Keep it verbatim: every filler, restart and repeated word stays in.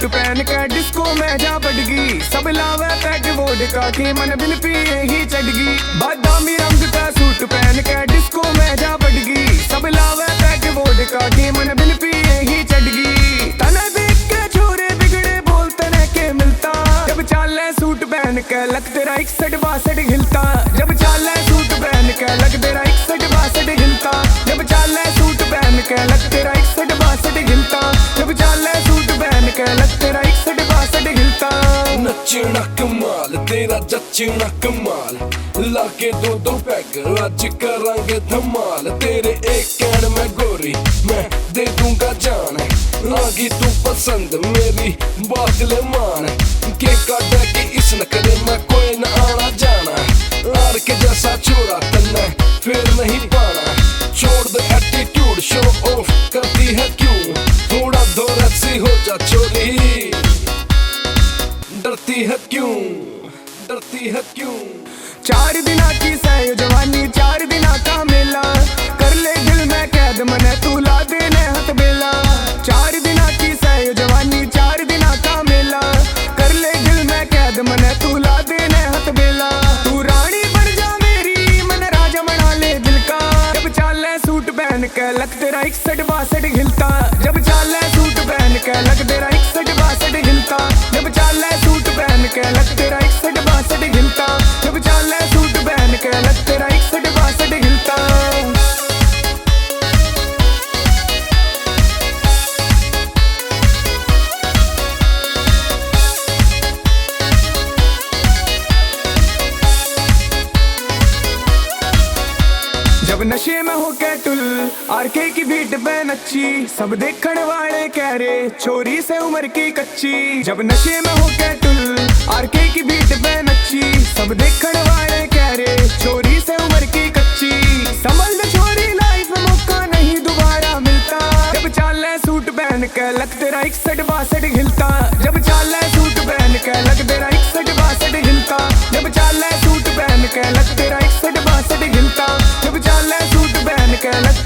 पहन के डिस्को में जा बड़गी, सब लावे पैग वोडका के मन बिन पिए ही चढ़गी। बादामी रंग का सूट पहन के डिस्को में जा बड़गी, सब लावे पैग वोडका के मन बिन पिए ही चढ़गी। तने देख के छोरे बिगड़े बोल तने के मिलता, जब चाले सूट पहन के लग तेरा इकसठ बासठ हिलता। जब चाले सूट पहन के लग तेरा इकसठ बासठ हिलता। जब चाले सूट पहन के लग तेरा इकसठ बासठ हिलता। जब चाले सूट पहन के लग तेरा इकसठ बासठ हिलता। नचना कमाल तेरा जचना कमाल, लाके दो दो पैग आज करांगे धमाल। तेरे एक कहण में गोरी मैं दे दूंगा जान, आगी तू पसंद मेरी बात ले मान। के काटा के इस नखरे में कोई न आना जाना, आर के जैसा छोरा तन्ने फिर नहीं पाना। छोड़ दे एटीट्यूड, शो ऑफ करती है क्यों, थोड़ा धोरा सी हो जा छोरी, डरती है क्यों, डरती है क्यों। चार दिना की सै यो जवानी, चार दिना का मेला, कर ले दिल में कैद मने तू ला देने हाथ बेला। चार दिना की सै यो जवानी, चार दिना का मेला, कर ले दिल में कैद मने तू ला देने हाथ बेला। तू रानी बन जा मेरी, मन राजा बना ले दिल का। जब चाले सूट पहन के लग तेरा इकसठ बासठ हिलता। जब चाले सूट पहन के लग तेरा इकसठ बासठ हिलता। जब चाले सूट पहन के लग तेरा इकसठ बासठ हिलता। जब चाले सूट पहन के लग तेरा इकसठ बासठ हिलता। जब नशे में हो कैटुल, आरके की बीट पे नच्ची, सब देखण वाले कह रहे छोरी से उम्र की कच्ची। जब नशे में हो कैटुल, आरके की बीट पे नच्ची, सब देखण वाले कह रहे छोरी से उम्र की कच्ची। संभल ले छोरी, लाइफ में मौका नहीं दोबारा मिलता। जब चाले सूट पहन के लग तेरा इकसठ बासठ हिलता। जब चाले सूट पहन के लग तेरा इकसठ बासठ हिलता। जब चाले सूट पहन के लग तेरा इकसठ बासठ हिलता। जब चाले सूट पहन के लग